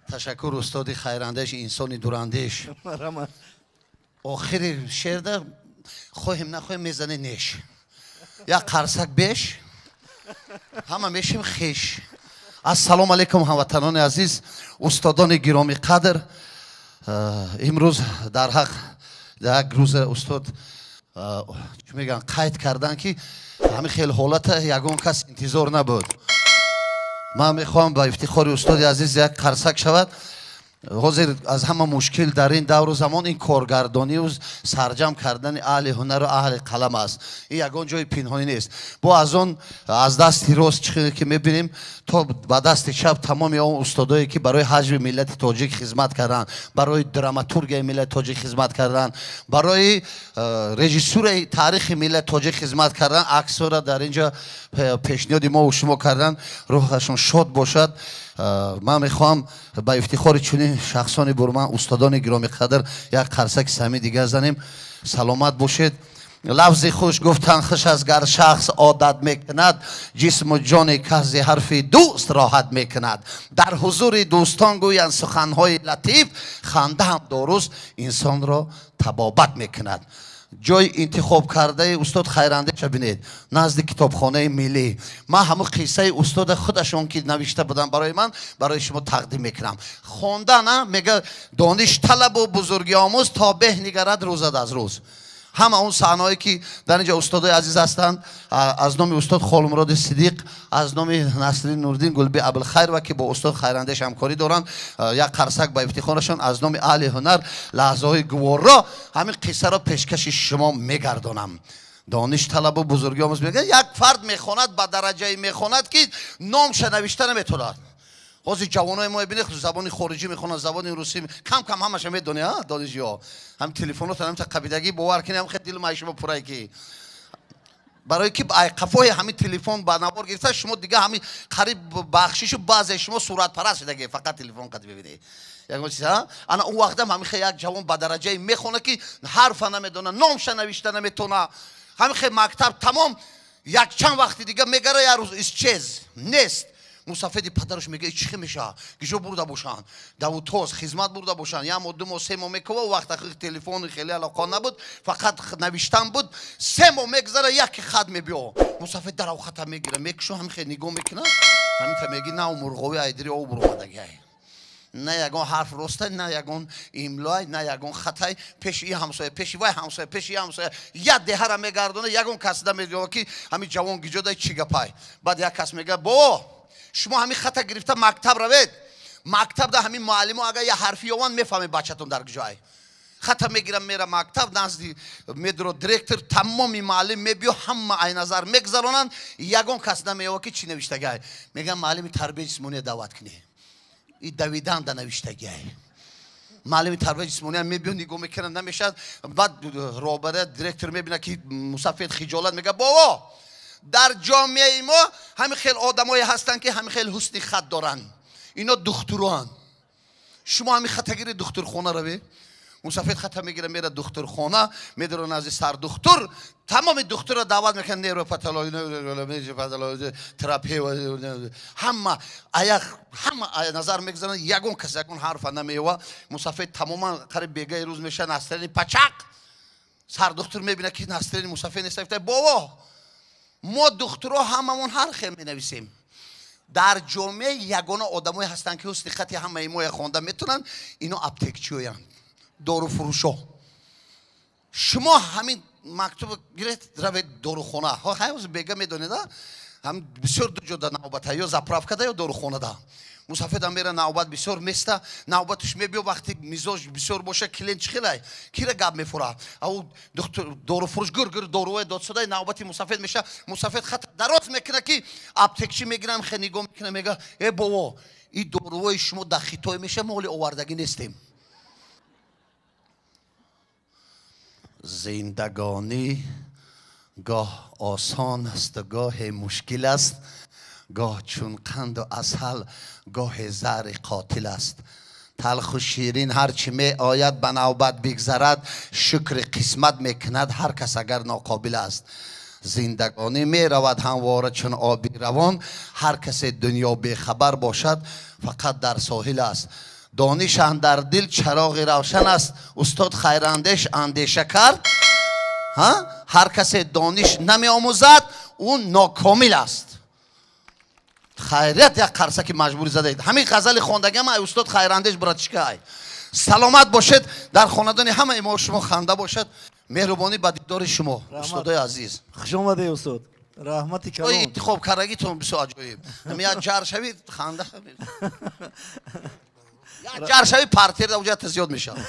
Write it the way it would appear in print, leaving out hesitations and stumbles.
Ташаккур, устоди хайрандеш, инсони дурандеш. Охири шеърда хоҳем нахоҳем мезане неш. Як қарсак беш, ҳама мешим хеш. Ассалому алайкум, ҳамватанони азиз, устодони гиромӣ қадр. Имрӯз дар ҳақ як рӯза устод чӣ мегӯянд, қайд карданд, ки ҳамин хел ҳолата ягон кас интизор набуд. Ман мехоҳам ба ифтихори устоди азиз як қарсак шавад. Ҳозир аз ҳама мушкил дар ин давру замон ин коргардонию сарҷам кардани аҳли ҳунару аҳли қалам аст. Ин ягон ҷои пинҳонӣ нест. Бо аз он аз дасти рост чӣ ки мебинем то ба дасти чап тамоми он устодое, ки барои ҳаҷви миллати тоҷик хизмат карданд, барои драматургияи миллати тоҷик хизмат карданд, барои режиссураи таърихи миллати тоҷик хизмат карданд, аксҳоро дар ин ҷо пешниҳоди мо шумо карданд. Рӯҳашон шод бошад. Ман мехоҳам ба ифтихори чунин шахсони бурман, устодони гиромиқадр як қарсаки самии дигар занем. Саломат бошед. Лафзи хуш гуфтан хуш аст, гар шахс одат мекунад, ҷисму ҷони кас зи ҳарфи дӯст роҳат мекунад. Дар ҳузури дӯстон гӯянд суханҳои латиф, ханда ҳам доруст, инсонро табобат мекунад. Ҷои интихоб кардаи устод хайрандеша бинед, назди китобхонаи миллӣ. Ман ҳамун қиссаи устода худашон, ки навишта будам барои ман, барои шумо тақдим мекунам. Хондан мега дониш талабу бузургӣ омӯз, то беҳ нигарад рӯзад аз рӯз. Ҳама он саҳнаҳое, ки дар инҷа устодои азиз ҳастанд, аз номи устод Холмуроди Сидиқ, аз номи Насриддин Нуриддин Гулби Абулхайрова, ки бо устод Хайрандеш ҳамкорӣ доранд, як қарсак ба ифтихорашон аз номи аҳли ҳунар лаҳзаҳои гуворро ҳамин қиссаро пешкаши шумо мегардонам. Дониш талабу бузургӣ омӯз. Мегӯяд, як фард мехонад, ба дараҷае мехонад, ки номша навишта наметавонад. Ҳозир ҷавонои мо бинед, забони хориҷӣ мехонанд, забони русӣ кам кам ҳамаша медони, донишҷӯҳо. Ҳам телефонотон ҳамта қабидагӣ, бовар кунед, ҳам хел дилу май шумо пурай, ки барои ки қафои ҳамин телефон ба навор гирифта, шумо дига ҳамин қариб бахшишу баъзе шумо суратпараст шудаги, фақат телефон қад бибинед. Ягон чиз ана он вақтам ҳамин хел як ҷавон ба дараҷае мехонад, ки ҳарфа намедона, номша навишта наметона. Ҳамин хел мактаб тамом, якчанд вақти дига мегара, як рӯз исчез, нест. Мусафеди падараш мега, чӣ хел мешавад, гиҷо бурда бошанд, давутоз хизмат бурда бошанд. Як моҳ, 2 моҳ, 3 моҳ мекува. Вақт телефону хеле алоқа набуд, фақат навиштан буд. 3 моҳ мегзара, яке хат мебиё. Мусафед дарав хата мегира, мекушу, ҳамин хел нигоҳ мекунад, ҳаминта меги, нав мурғови айдири об буромадагиай, на ягон ҳарф ростай, на ягон имлоай, на ягон хатай. Пеши и ҳамсоя, пеши вай ҳамсоя, пеши и ҳамсоя, як деҳара мегардона, ягон кас намедиёва, ки ҳамин ҷавон гиҷодай, чӣ гапай. Баъд як кас мега, бо шумо ҳамин хата гирифта мактаб равед, мактабда ҳамин муаллимо агар як ҳарфи ёванд, мефаҳмед бачатон дар куҷоай. Хата мегирам, мера мактаб, назди медро директор, тамоми муаллим мебиё, ҳама айназар мегузаронанд, ягон кас намеёва, ки чӣ навиштагай. Мегӯям, муаллими тарбияи ҷисмония даъват кунӣ, и давиданда навиштагиай. Муаллими тарбияи ҷисмония мебиё, нигоҳ мекунад, намешавад. Баъд роҳбария, директор мебинад, ки мусафед хиҷолат, мега, бобо, дар ҷомеаи мо ҳамин хел одамое ҳастанд, ки ҳамин хел ҳусни хат доранд, ино духтуроанд. Шумо ҳамин хатагири духтурхона равед. Мусафед хата мегира, мера духтурхона, медора назди сардухтур. Тамоми духтурро даъват мекунад, невропатолог, терапевт, ҳама аяқ, ҳама назар мегузаранд, ягон кас ягон ҳарфа намеёва. Мусафед тамоман қариб бегаи рӯз меша, настроение пачақ. Сардухтур мебинад, ки настроение мусафед нест. Бобо, мо духтурҳо ҳамамон ҳар хел менависем. Дар ҷомеа ягона одамое ҳастанд, ки ҳусни хати ҳамаи моя хонда метавонанд, ино аптекчиёянд, доруфурӯшо. Шумо ҳамин мактуб гиред, равед дорухона. Ҳоз бега медонед, ҳам бисёр ду ҷода навбата: ё заправкада, ё дорухонада. Мусафедам мера, навбат бисёр места, навбаташ мебиё. Вақти мизоҷ бисёр боша, клиент чӣ хелай, кира гап мефура. Ау доруфурӯш гур гур доруҳои додсодаи, навбати мусафед меша. Мусафед хат дароз мекуна, ки аптекчӣ мегирам, хе нигоҳ мекуна, мега, э бобо, и доруҳои шумо дар Хитой меша, мо ҳоли овардагӣ нестем. Зиндагонӣ гоҳ осон асту гоҳе мушкил аст, гоҳ чун қанду асал, гоҳе заҳри қотил аст. Талху ширин ҳарчи меояд, ба навбат бигзарад, шукри қисмат мекунад ҳар кас, агар ноқобил аст. Зиндагонӣ меравад ҳамвора чун оби равон, ҳар касе дунё бехабар бошад, фақат дар соҳил аст. Дониш андар дил чароғи равшан аст. Устод Хайрандеш андеша кард, ҳар касе дониш намеомӯзад, ӯ нокомил аст. Хайрият, як қарсаки маҷбурӣ задаед. Ҳамин ғазали хондагиам ай устод Хайрандеш, братишка. Ай саломат бошед, дар хонадони ҳамаи мо шумо ханда бошад. Меҳрубонӣ, ба дидори шумо, устодои азиз. Хуш омадед, устод, раҳмати калон. Интихоб кардагитон бисёр аҷоиб. Як ҷар шави, ханда, як ҷар шави, партер уҷата зиёд мешавад.